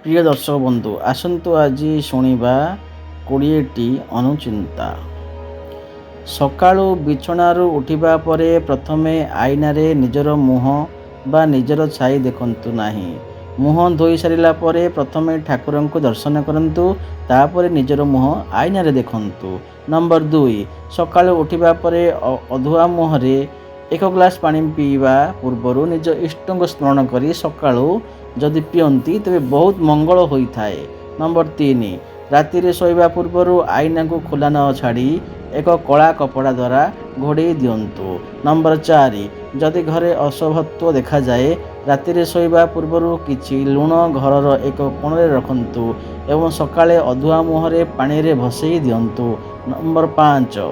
ପ୍ରିୟ ଦର୍ଶକ ବନ୍ଧୁ, ଆସନ୍ତୁ ଆଜି ଶୁଣିବା 20ଟି ଅନୁଚିନ୍ତା। ସକାଳୁ ବିଛଣାରୁ ଉଠିବା ପରେ ପ୍ରଥମେ ଆଇନାରେ ନିଜର ମୁହଁ ବା ନିଜର ଛାଇ ଦେଖନ୍ତୁ ନାହିଁ। ମୁହଁ ଧୋଇ ସାରିଲା ପରେ ପ୍ରଥମେ ଠାକୁରଙ୍କୁ ଦର୍ଶନ କରନ୍ତୁ, ତାପରେ ନିଜର ମୁହଁ ଆଇନାରେ ଦେଖନ୍ତୁ। ନମ୍ବର 2, ସକାଳୁ ଉଠିବା ପରେ ଅଧୁଆ ମୁହଁରେ ଏକ ଗ୍ଲାସ୍ ପାଣି ପିଇବା ପୂର୍ବରୁ ନିଜ ଇଷ୍ଟଙ୍କୁ ସ୍ମରଣ କରି ସକାଳୁ ଯଦି ପିଅନ୍ତି, ତେବେ ବହୁତ ମଙ୍ଗଳ ହୋଇଥାଏ। ନମ୍ବର 3, ରାତିରେ ଶୋଇବା ପୂର୍ବରୁ ଆଇନାକୁ ଖୋଲା ନ ଛାଡ଼ି ଏକ କଳା କପଡ଼ା ଦ୍ୱାରା ଘୋଡ଼େଇ ଦିଅନ୍ତୁ। ନମ୍ବର 4, ଯଦି ଘରେ ଅଶୁଭତ୍ୱ ଦେଖାଯାଏ, ରାତିରେ ଶୋଇବା ପୂର୍ବରୁ କିଛି ଲୁଣ ଘରର ଏକ କୋଣରେ ରଖନ୍ତୁ ଏବଂ ସକାଳେ ଅଧୁଆ ମୁହଁରେ ପାଣିରେ ଭସେଇ ଦିଅନ୍ତୁ। ନମ୍ବର 5,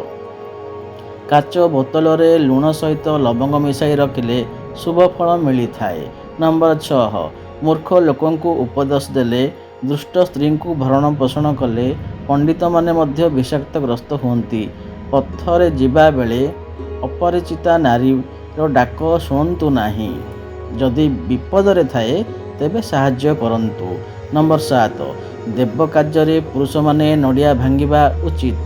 କାଚ ବୋତଲରେ ଲୁଣ ସହିତ ଲବଙ୍ଗ ମିଶାଇ ରଖିଲେ ଶୁଭ ଫଳ ମିଳିଥାଏ। ନମ୍ବର 6, ମୂର୍ଖ ଲୋକଙ୍କୁ ଉପଦେଶ ଦେଲେ, ଦୁଷ୍ଟ ସ୍ତ୍ରୀଙ୍କୁ ଭରଣ ପୋଷଣ କଲେ ପଣ୍ଡିତମାନେ ମଧ୍ୟ ବିଷାକ୍ତଗ୍ରସ୍ତ ହୁଅନ୍ତି। ପଥରେ ଯିବା ବେଳେ ଅପରିଚିତା ନାରୀର ଡାକ ଶୁଣନ୍ତୁ ନାହିଁ। ଯଦି ବିପଦରେ ଥାଏ, ତେବେ ସାହାଯ୍ୟ କରନ୍ତୁ। ନମ୍ବର 7, ଦେବ କାର୍ଯ୍ୟରେ ପୁରୁଷମାନେ ନଡ଼ିଆ ଭାଙ୍ଗିବା ଉଚିତ।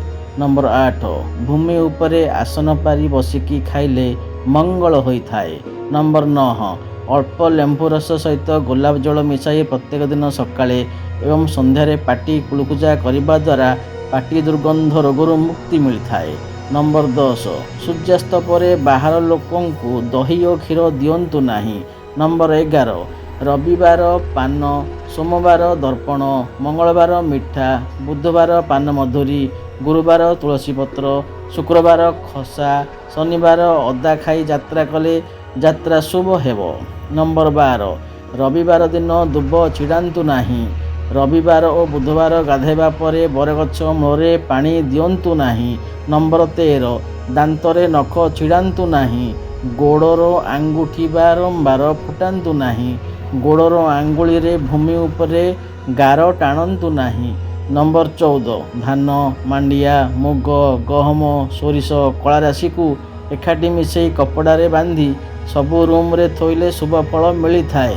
ନମ୍ବର 8, ଭୂମି ଉପରେ ଆସନ ପାରି ବସିକି ଖାଇଲେ ମଙ୍ଗଳ ହୋଇଥାଏ। ନମ୍ବର 9, ଅଳ୍ପ ଲେମ୍ବୁ ରସ ସହିତ ଗୋଲାପ ଜଳ ମିଶାଇ ପ୍ରତ୍ୟେକ ଦିନ ସକାଳେ ଏବଂ ସନ୍ଧ୍ୟାରେ ପାଟି କୁଳୁକୁଚା କରିବା ଦ୍ୱାରା ପାଟି ଦୁର୍ଗନ୍ଧ ରୋଗରୁ ମୁକ୍ତି ମିଳିଥାଏ। ନମ୍ବର 10, ସୂର୍ଯ୍ୟାସ୍ତ ପରେ ବାହାର ଲୋକଙ୍କୁ ଦହି ଓ କ୍ଷୀର ଦିଅନ୍ତୁ ନାହିଁ। ନମ୍ବର 11, ରବିବାର ପାନ, ସୋମବାର ଦର୍ପଣ, ମଙ୍ଗଳବାର ମିଠା, ବୁଧବାର ପାନ ମଧୁରୀ, ଗୁରୁବାର ତୁଳସୀ ପତ୍ର, ଶୁକ୍ରବାର ଖସା, ଶନିବାର ଅଦା ଖାଇ ଯାତ୍ରା କଲେ ଯାତ୍ରା ଶୁଭ ହେବ। ନମ୍ବର 12, ରବିବାର ଦିନ ଦୁବ ଛିଡ଼ାନ୍ତୁ ନାହିଁ। ରବିବାର ଓ ବୁଧବାର ଗାଧୋଇବା ପରେ ବରଗଛ ମୂଳରେ ପାଣି ଦିଅନ୍ତୁ ନାହିଁ। ନମ୍ବର 13, ଦାନ୍ତରେ ନଖ ଛିଡ଼ାନ୍ତୁ ନାହିଁ। ଗୋଡ଼ର ଆଙ୍ଗୁଠି ବାରମ୍ବାର ଫୁଟାନ୍ତୁ ନାହିଁ। ଗୋଡ଼ର ଆଙ୍ଗୁଳିରେ ଭୂମି ଉପରେ ଗାର ଟାଣନ୍ତୁ ନାହିଁ। ନମ୍ବର 14, ଧାନ, ମାଣ୍ଡିଆ, ମୁଗ, ଗହମ, ସୋରିଷ, କଳା ରାଶିକୁ ଏକାଠି ମିଶାଇ କପଡ଼ାରେ ବାନ୍ଧି ସବୁ ରୁମ୍ରେ ଥୋଇଲେ ଶୁଭ ଫଳ ମିଳିଥାଏ।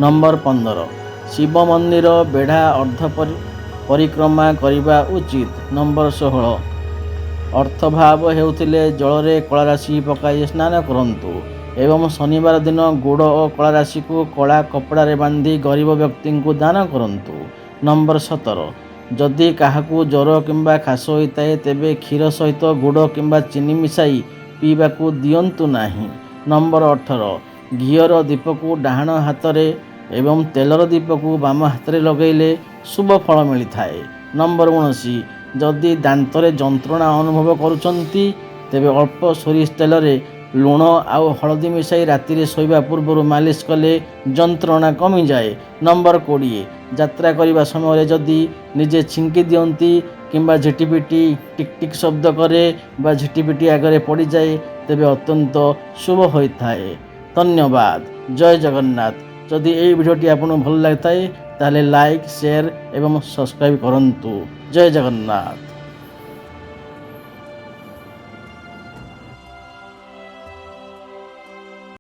ନମ୍ବର 15, ଶିବ ମନ୍ଦିର ବେଢ଼ା ଅର୍ଦ୍ଧ ପରିକ୍ରମା କରିବା ଉଚିତ। ନମ୍ବର 16, ଅର୍ଥଭାବ ହେଉଥିଲେ ଜଳରେ କଳା ରାଶି ପକାଇ ସ୍ନାନ କରନ୍ତୁ ଏବଂ ଶନିବାର ଦିନ ଗୁଡ଼ ଓ କଳା ରାଶିକୁ କଳା କପଡ଼ାରେ ବାନ୍ଧି ଗରିବ ବ୍ୟକ୍ତିଙ୍କୁ ଦାନ କରନ୍ତୁ। ନମ୍ବର 17, ଯଦି କାହାକୁ ଜ୍ୱର କିମ୍ବା ଖାସ ହୋଇଥାଏ, ତେବେ କ୍ଷୀର ସହିତ ଗୁଡ଼ କିମ୍ବା ଚିନି ମିଶାଇ ପିଇବାକୁ ଦିଅନ୍ତୁ ନାହିଁ। ନମ୍ବର 18, ଘିଅର ଦୀପକୁ ଡାହାଣ ହାତରେ ଏବଂ ତେଲର ଦୀପକୁ ବାମ ହାତରେ ଲଗାଇଲେ ଶୁଭ ଫଳ ମିଳିଥାଏ। ନମ୍ବର 19, ଯଦି ଦାନ୍ତରେ ଯନ୍ତ୍ରଣା ଅନୁଭବ କରୁଛନ୍ତି, ତେବେ ଅଳ୍ପ ସୋରିଷ ତେଲରେ ଲୁଣ ଆଉ ହଳଦୀ ମିଶାଇ ରାତିରେ ଶୋଇବା ପୂର୍ବରୁ ମାଲିସ କଲେ ଯନ୍ତ୍ରଣା କମିଯାଏ। ନମ୍ବର 20, ଯାତ୍ରା କରିବା ସମୟରେ ଯଦି ନିଜେ ଛିଙ୍କି ଦିଅନ୍ତି କିମ୍ବା ଝିଟିପିଟି ଟିକ୍ ଟିକ୍ ଶବ୍ଦ କରେ ବା ଝିଟିପିଟି ଆଗରେ ପଡ଼ିଯାଏ, ତେବେ ଅତ୍ୟନ୍ତ ଶୁଭ ହୋଇଥାଏ। ଧନ୍ୟବାଦ। ଜୟ ଜଗନ୍ନାଥ। ଯଦି ଏଇ ଭିଡ଼ିଓଟି ଆପଣଙ୍କୁ ଭଲ ଲାଗିଥାଏ, ତାହେଲେ ଲାଇକ୍, ସେୟାର ଏବଂ ସବସ୍କ୍ରାଇବ୍ କରନ୍ତୁ। ଜୟ ଜଗନ୍ନାଥ।